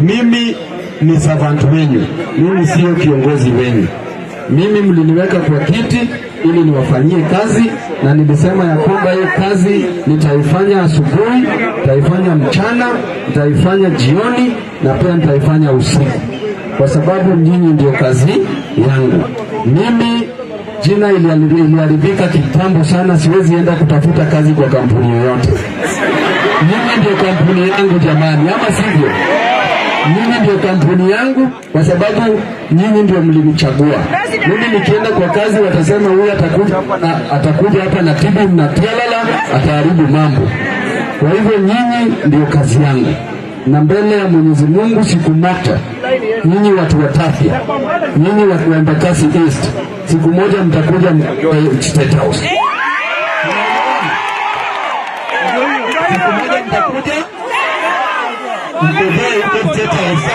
Mimi ni servant wenyu, mimi sio kiongozi wenyu. Mimi mliniweka kwa kiti ili niwafanyie kazi, na nilisema ya kwamba hiyo kazi nitaifanya asubuhi, nitaifanya mchana, nitaifanya jioni na pia nitaifanya usiku, kwa sababu nyinyi ndio kazi yangu. Mimi jina iliharibika kitambo sana, siwezi enda kutafuta kazi kwa kampuni yoyote. Mimi ndio kampuni yangu jamani, ama sivyo? Mimi ndio kampuni yangu kwa sababu nyinyi ndio mlinichagua. Mimi nikienda kwa kazi watasema huyu atakuja hapa na tibu na tialala, ataharibu mambo. Kwa hivyo nyinyi ndio kazi yangu, na mbele ya Mwenyezi Mungu siku moja nyinyi watu wa Tathia, nyinyi watu wa Embakasi East, siku moja mtakuja State House. Siku moja mtakuja mkodoe huko State House.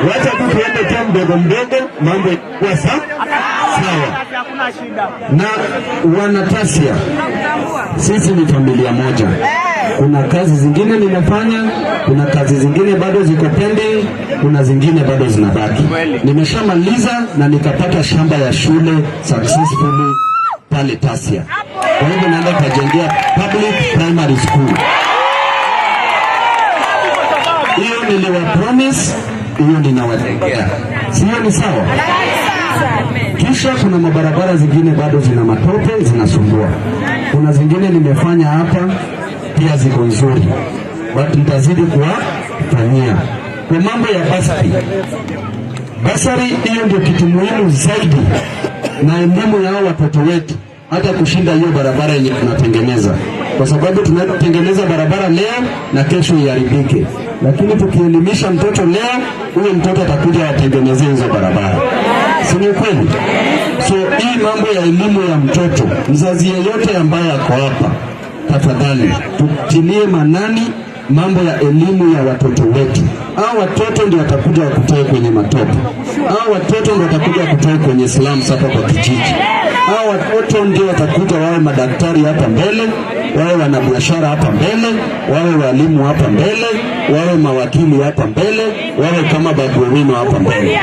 Wacha tu tuende tu mdogo mdogo, mambo yakuwa sawa. Na wanatasia, sisi ni familia moja. Kuna kazi zingine nimefanya, kuna kazi zingine bado ziko pending, kuna zingine bado zinabaki. Nimeshamaliza na nikapata shamba ya shule successfully pale Tasia. Kwa hivyo naenda kujengea public primary school. Hiyo niliwa promise, hiyo ninawajengea. Sio ni sawa? Kisha kuna mabarabara zingine bado zina matope zinasumbua. Kuna zingine nimefanya hapa pia ziko nzuri, but nitazidi kuwafanyia. Kwa mambo ya bursary, bursary hiyo ndio kitu muhimu zaidi, na elimu ya hao watoto wetu, hata kushinda hiyo barabara yenye tunatengeneza, kwa sababu tunatengeneza barabara leo na kesho iharibike, lakini tukielimisha mtoto leo, huyo mtoto atakuja atengenezee hizo barabara, si ni kweli? So hii mambo ya elimu ya mtoto, mzazi yeyote ambaye ako hapa, tafadhali tutilie manani mambo ya elimu ya watoto wetu. Hao watoto ndio watakuja wakutoe kwenye matope. Hao watoto ndio watakuja wakutoe kwenye slums hapa kwa kijiji. Hao watoto ndio watakuja wawe madaktari hapa mbele, wawe wanabiashara hapa mbele, wawe walimu hapa mbele, wawe mawakili hapa mbele, wawe kama Babu Owino hapa mbele.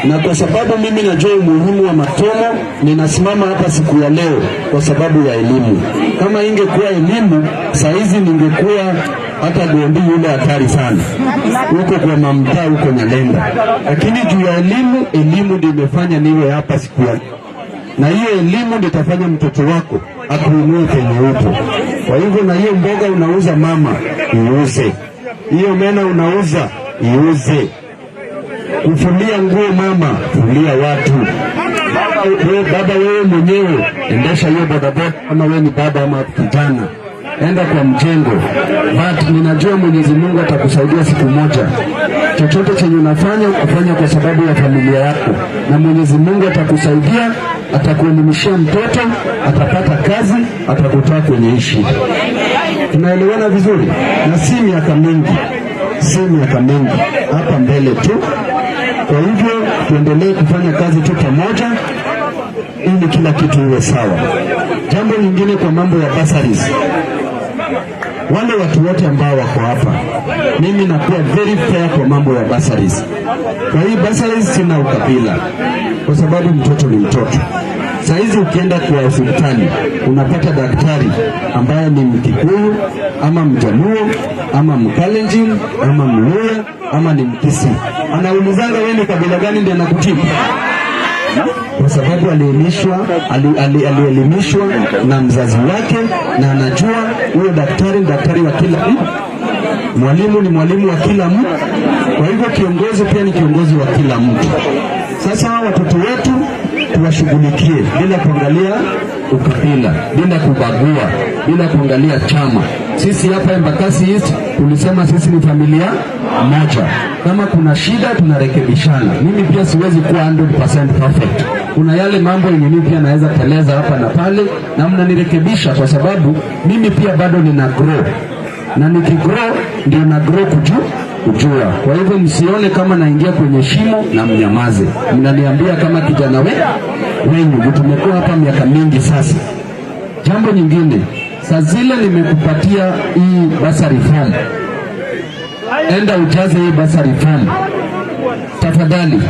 Na kwa sababu mimi najua umuhimu wa masomo, ninasimama hapa siku ya leo kwa sababu ya elimu. Kama ingekuwa elimu, saizi ningekuwa hata gondi yule hatari sana huko kwa mamtaa huko Nyalenda, lakini juu ya elimu, elimu ndio imefanya niwe hapa siku ya leo, na hiyo elimu ndio itafanya mtoto wako akuinue penye upo. Kwa hivyo, na hiyo mboga unauza mama, iuze. Hiyo mena unauza, iuze. Kufulia nguo mama, fulia watu. Baba wewe mwenyewe endesha hiyo bodaboda, kama wewe ni baba ama kijana, enda kwa mjengo. But ninajua Mwenyezi Mungu atakusaidia siku moja. Chochote chenye unafanya unafanya kwa sababu ya familia yako, na Mwenyezi Mungu atakusaidia, atakuelimishia mtoto, atapata kazi, atakutoa kwenye ishi. Tunaelewana vizuri? Na si miaka mingi, si miaka mingi, hapa mbele tu. Kwa hivyo tuendelee kufanya kazi tu pamoja ili kila kitu iwe sawa. Jambo lingine kwa mambo ya bursaries, wale watu wote ambao wako hapa, mimi nakuwa very fair kwa mambo ya bursaries. Kwa hii bursaries sina ukabila, kwa sababu mtoto ni mtoto. Saa hizi ukienda kwa hospitali unapata daktari ambaye ni Mkikuyu ama Mjaluo ama Mkalenjin ama Mluya ama ni Mkisii, anaulizanga wewe ni kabila gani ndiye anakutibu, kwa sababu alielimishwa na mzazi wake na anajua huyo daktari ni daktari wa kila mtu, mwalimu ni mwalimu wa kila mtu. Kwa hivyo kiongozi pia ni kiongozi wa kila mtu. Sasa hawa watoto wetu tuwashughulikie bila kuangalia ukabila, bila kubagua, bila kuangalia chama. Sisi hapa Embakasi East tulisema sisi ni familia moja. Kama kuna shida tunarekebishana. Mimi pia siwezi kuwa 100% perfect. Kuna yale mambo yenye mimi pia naweza teleza hapa na pale, na mnanirekebisha kwa sababu mimi pia bado nina grow, na nikigrow ndio na grow kujua. Kwa hivyo msione kama naingia kwenye shimo na mnyamaze, mnaniambia kama kijana wenyu, tumekuwa hapa miaka mingi sasa. Jambo nyingine, Saa zile nimekupatia hii bursary form, enda ujaze hii bursary form tafadhali.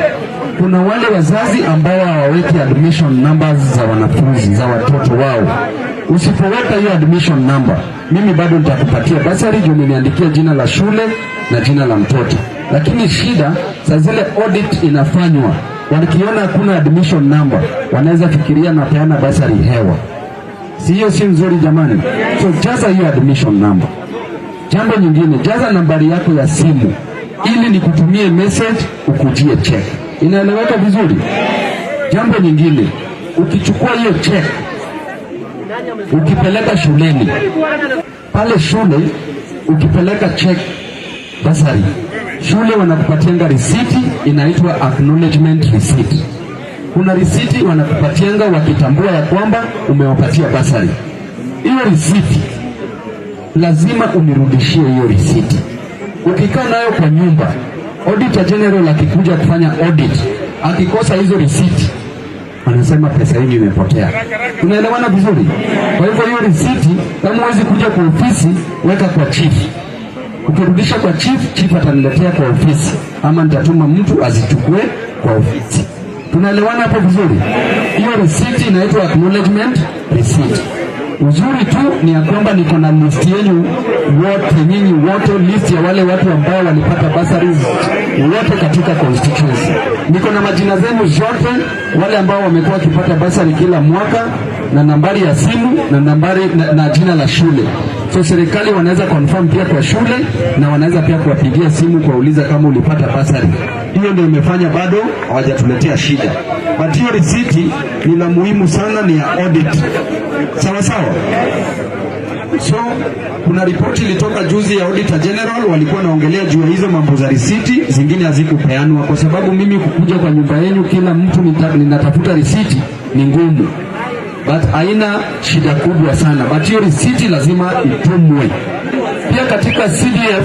Kuna wale wazazi ambao hawaweki admission numbers za wanafunzi za watoto wao. Usipoweka hiyo admission number, mimi bado nitakupatia bursary juu umeniandikia jina la shule na jina la mtoto. Lakini shida saa zile audit inafanywa, wakiona hakuna admission number, wanaweza fikiria napeana bursary hewa. Si hiyo si nzuri jamani? So jaza hiyo admission number. Jambo nyingine, jaza nambari yako ya simu ili nikutumie message ukujie check. Inaeleweka vizuri? Jambo nyingine, ukichukua hiyo check ukipeleka shuleni, pale shule ukipeleka check bursary, shule wanakupatianga risiti inaitwa acknowledgement receipt. Kuna risiti wanakupatianga wakitambua ya kwamba umewapatia bursary. Hiyo risiti lazima unirudishie hiyo risiti. Ukikaa nayo kwa nyumba, Auditor General akikuja kufanya audit, akikosa hizo risiti anasema pesa hii imepotea. Tunaelewana vizuri? Kwa hivyo hiyo risiti, kama huwezi kuja kwa ofisi, weka kwa chief. Ukirudisha kwa chief, chief ataniletea kwa ofisi, ama nitatuma mtu azichukue kwa ofisi. Tunaelewana hapo vizuri? Hiyo risiti inaitwa acknowledgement receipt. Uzuri tu ni ya kwamba niko na list yenu wote, nyinyi wote, list ya wale watu ambao walipata bursaries wote katika constituency. Niko na majina zenu zote, wale ambao wamekuwa wakipata bursary kila mwaka, na nambari ya simu na nambari na jina la shule. So serikali wanaweza confirm pia kwa shule na wanaweza pia kuwapigia simu kuwauliza kama ulipata bursary. Hiyo ndio imefanya bado hawajatuletea shida, but hiyo risiti ni la muhimu sana, ni ya audit. Sawa sawa. So kuna ripoti ilitoka juzi ya Auditor General, walikuwa wanaongelea juu ya hizo mambo za risiti, zingine hazikupeanwa kwa sababu mimi kukuja kwa nyumba yenu kila mtu ninatafuta risiti ni ngumu, but haina shida kubwa sana, but hiyo risiti lazima itumwe. Pia katika CDF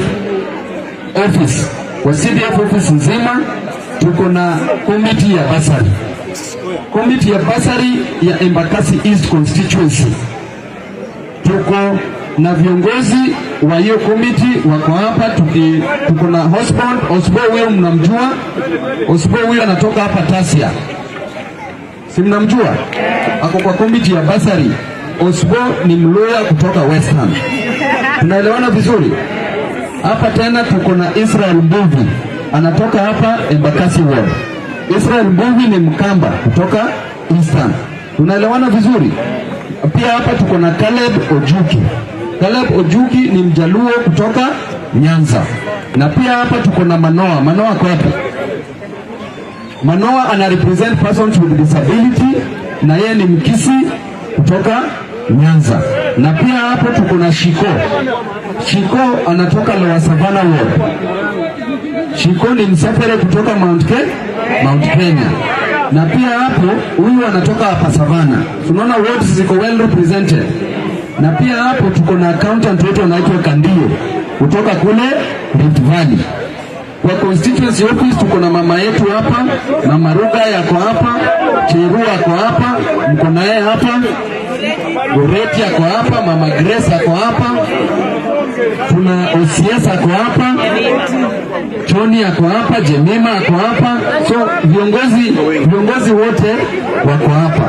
office, kwa CDF office nzima tuko na committee ya bursary, committee ya bursary ya Embakasi East constituency tuko na viongozi wa hiyo committee wako hapa. Tuko na Osborn. Osborn huyo mnamjua? Osborn huyo anatoka hapa Tasia, si mnamjua? Ako kwa committee ya bursary. Osborn ni Mluya kutoka Western. Tunaelewana vizuri? Hapa tena tuko na Israel Mbuvi anatoka hapa Embakasi Ward. Israel Mbuvi ni Mkamba kutoka Eastern. Tunaelewana vizuri? Pia hapa tuko na Caleb Ojuki. Caleb Ojuki ni Mjaluo kutoka Nyanza. Na pia hapa tuko na Manoa. Manoa ako wapi? Manoa ana represent persons with disability na yeye ni Mkisii kutoka Nyanza. Na pia hapo tuko na Shiko. Shiko anatoka Lower Savannah Ward. Shiko ni msafiri kutoka Mount Kenya. Na pia hapo huyu anatoka hapa Savannah. Tunaona wards ziko well represented. Na pia hapo tuko na accountant wetu anaitwa Kandio kutoka kule Rift Valley. Kwa constituency office tuko na mama yetu hapa, Mama Ruga yako hapa, Cheru ako hapa, mko na yeye hapa, Goreti ako hapa, Mama Grace ako hapa, tuna OCS ako hapa, Tony ako hapa, Jemima ako hapa. So viongozi wote wako hapa.